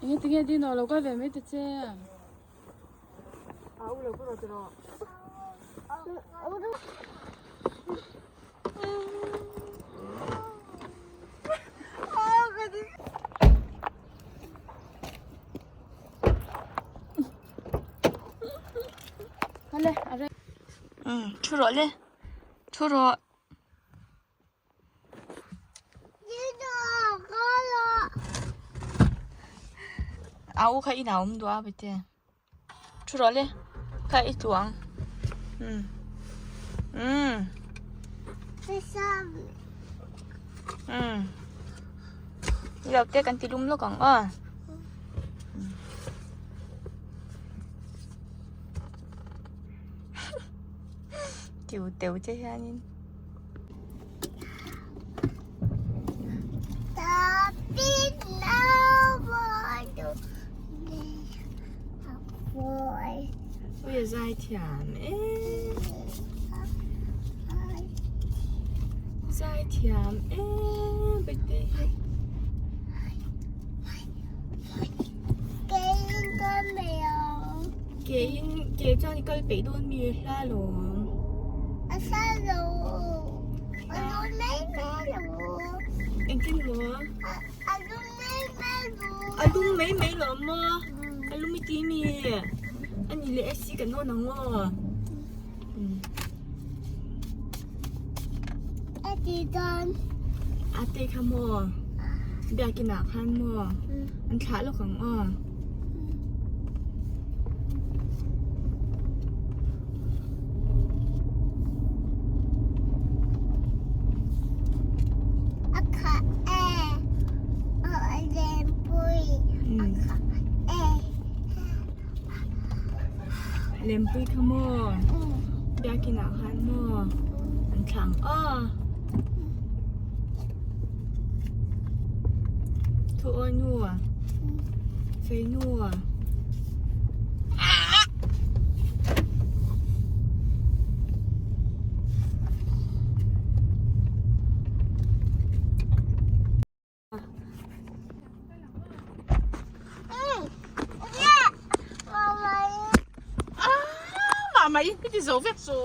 Enge tinge dino lo kal ve mai ta che. Thu rawh le thu rawh. A u kha inah a awm duh a bete thu rawh le kha i tlu ang umm umm umm i lo te kan ti lum lawk ang aw. Tiu teu che hianin. Ui a zai thiam e zai thiam e bete hi Ke in ke chuan i kal peih dawn mi hla lawm. A hla lo. A lum mai mai lo. Engtin maw? A lum mai mai lo. A lum mai mai lo maw? A lum i ti mi? A ni leh AC kan on ang aw. A ti dawn. A te kha maw? Biakin ah khan maw? An thlah lawk ang aw. A kha e. A lempui. A kha e. Lempui kha maw? Biakin ah khan maw? An thlah ang aw. Thu awi nu a. Fei nu a. Mama i ti zo vek chu.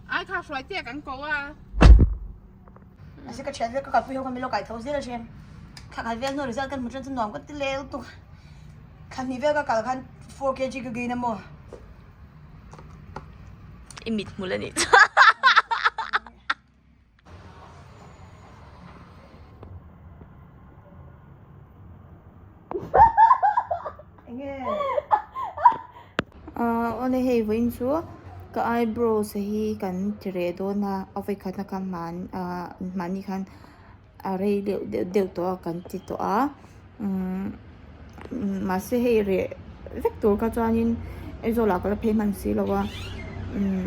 Ai kha hruai te kan ko a. Ase ka thian vel ka kalpui ho khan min lo kai tho zel a then. Thla khat vel hnu result kan hmu tan chu nuam ka ti leh lutuk. Thla hnih vel ka kal khan 4 kg ka gain a maw. I mit hmul a nih chu. Awle hei vawiin chu ka eyebrows hi kan ti reh dawn a a vawikhatna kha hman ah hmanni khan a rei deuh deuh deuh tawh a kan ti tawh a umm mahse hei reh vek tur kha chuanin Aizawl ah ka la phei hman si lo a umm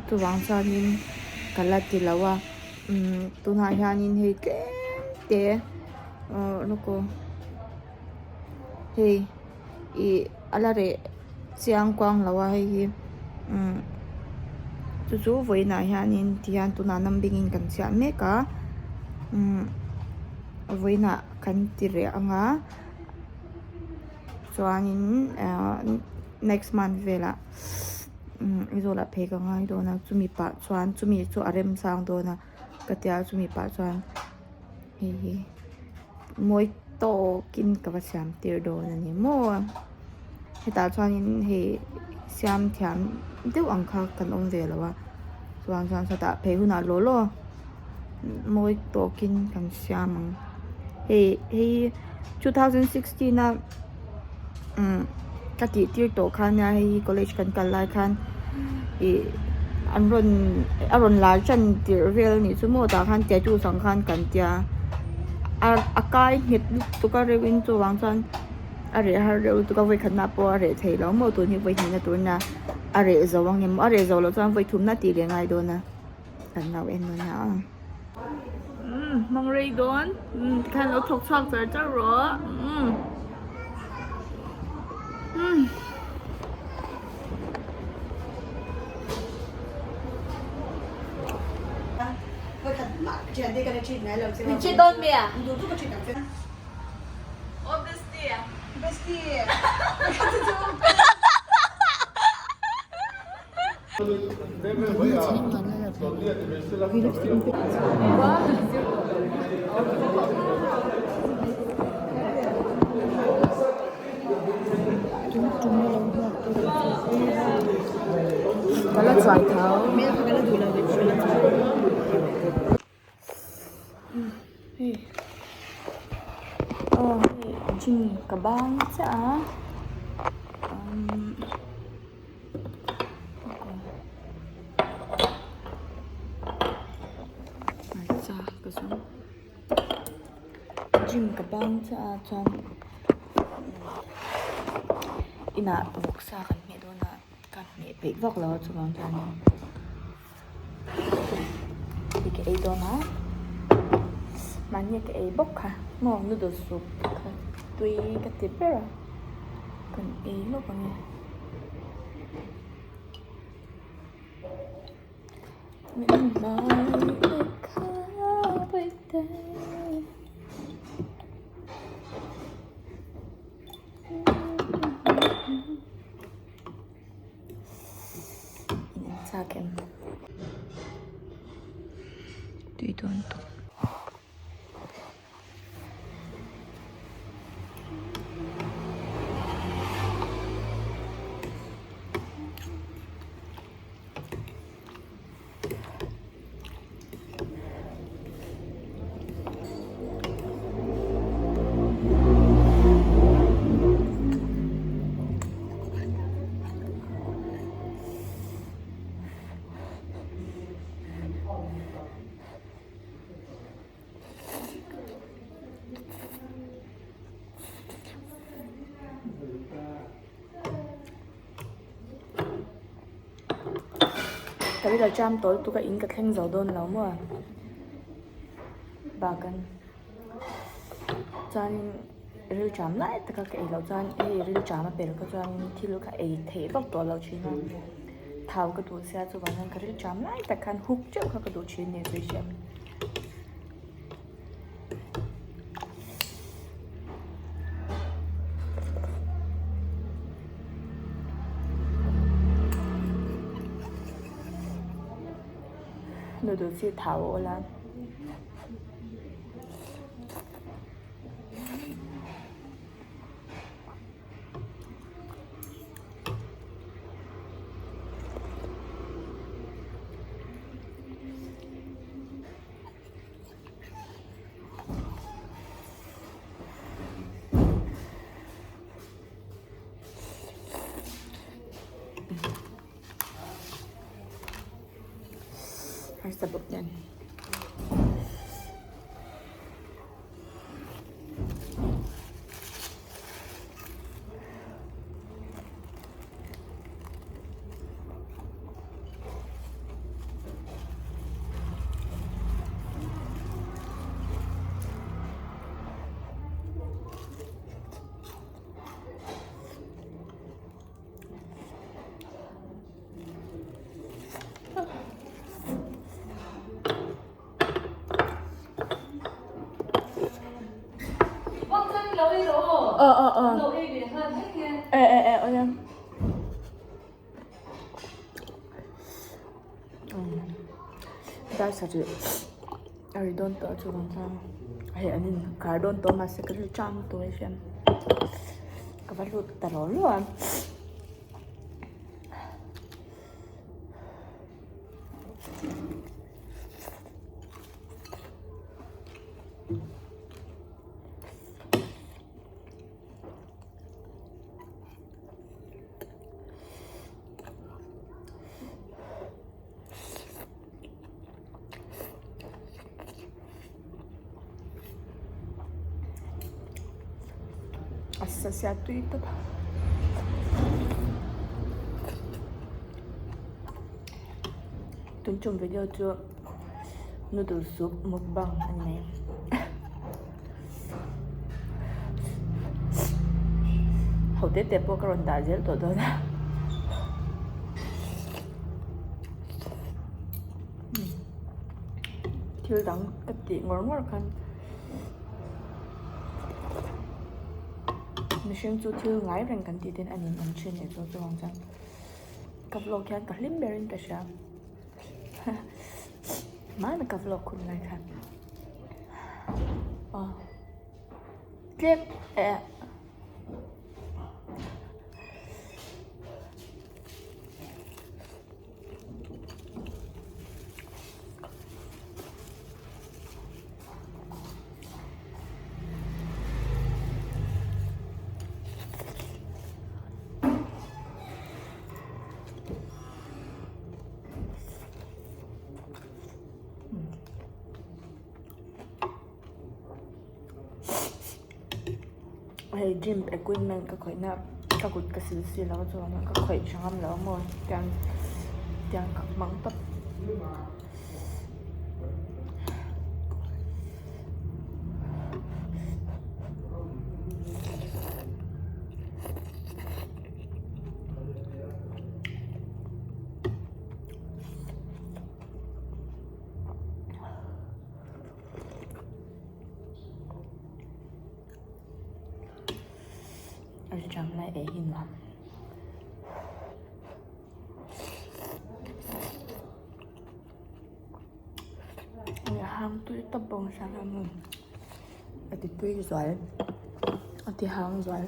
chuvang chuanin ka la ti lo a umm tunah hianin hei tlem te ahh lawk aw hei ih a la reh chiang kuang lo a hei hi umm chu chu vawiinah hianin tihian tunah numbing in kan chhiah mek a umm vawiinah kan ti reh ang a chuanin ahh next month velah umm Aizawl ah phei ka ngai dawn a chumi pah chuan chumi chu a remchang dawn a ka tia chumi pah chuan hei hi mawi tawkin ka va siam tir dawn a ni maw hetah chuanin hei siam thiam deuh ang kha kan awm ve lo a chuan chuan sawtah phei hunah law law mawi tawkin kan siam ang hei hei 2016 a umm ka tih tir tawh kha nia hei hi college kan kal lai khan ih an rawn a rawn lar tan tirh vel a nih chu maw tah khan tattoo ang khan kan tia a a kai nghet lutuk a reuhin chuvang chuan a reh har reuh lutuk a vawikhatna pawh a reh thei lo maw tun hi vawihnih na tur nia a reh zo ang em a reh zo loh chuan vawithumna tih leh ngai dawn a kan lo en dawn a. Umm hmang rei dawn umm tikhan lo thawk chhuak char char rawh umm umm. Thian te ka la treat ngai lo che. Min treat dawn mi a? Duh duh ka treat ang che. Aw bestie a. Bestie. Ka la chuai tho. Hei aw hei gym ka bang chiah a umm hmarcha ka zawng gym ka bang chiah a chuan inah vawksa kan hmeh dawn a ka hmeh peih vak lo a chuvang chuanin. Hei ka ei dawn a mahni ka ei bawk kha maw noodle soup kha tui ka ti ber a kan ei lawk ang e. In en chak em? Tui dawn tawp. Ka rilru a cham tawh lutuk a in ka thleng zo dawn lo maw bakan chuanin rilṭam lai taka ka ei loh chuan hei rilṭam a pel kha chuanin thil kha ei theih vak tawh loh thin a thau ka duh sia chuvang chuan ka rilṭam lai tak khan huk teuh kha ka duh thin a ni sawi hriat. Noodle chi thau a awl a. Harsa bawk nen. Ờ ờ ờ. Ê ê ê ôi em. Dar sarih a ri dawn tawh chuvang chuan hei an in khar dawn tawh mahse ka rilru chang tawh a hriat ka va lut ta lo lo a. A sa sia tui tawp a. Tun tum video chu noodle soup mukbang a ni mai. Ho te te pawh ka rawn dah zel tawh dawn a. thil dang ka tih ngawr ngawr khan mihring chu thil ngai reng kan tih ten a nin awm thin leh chu chuvang chuan ka vlog hian ka hlim berin ka hria hmana ka vlog hun lai khan aw tlem eh. Hei gym equipment ka khawih na ka kut ka sil si lo chuan ka khawih tha ngam lo maw tiang tiang ka hmang tawp. A ri lai ei hi nuam. A hang tui tawp bawk nasa a maw a ti tui zual a ti hang zual.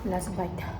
Last bite.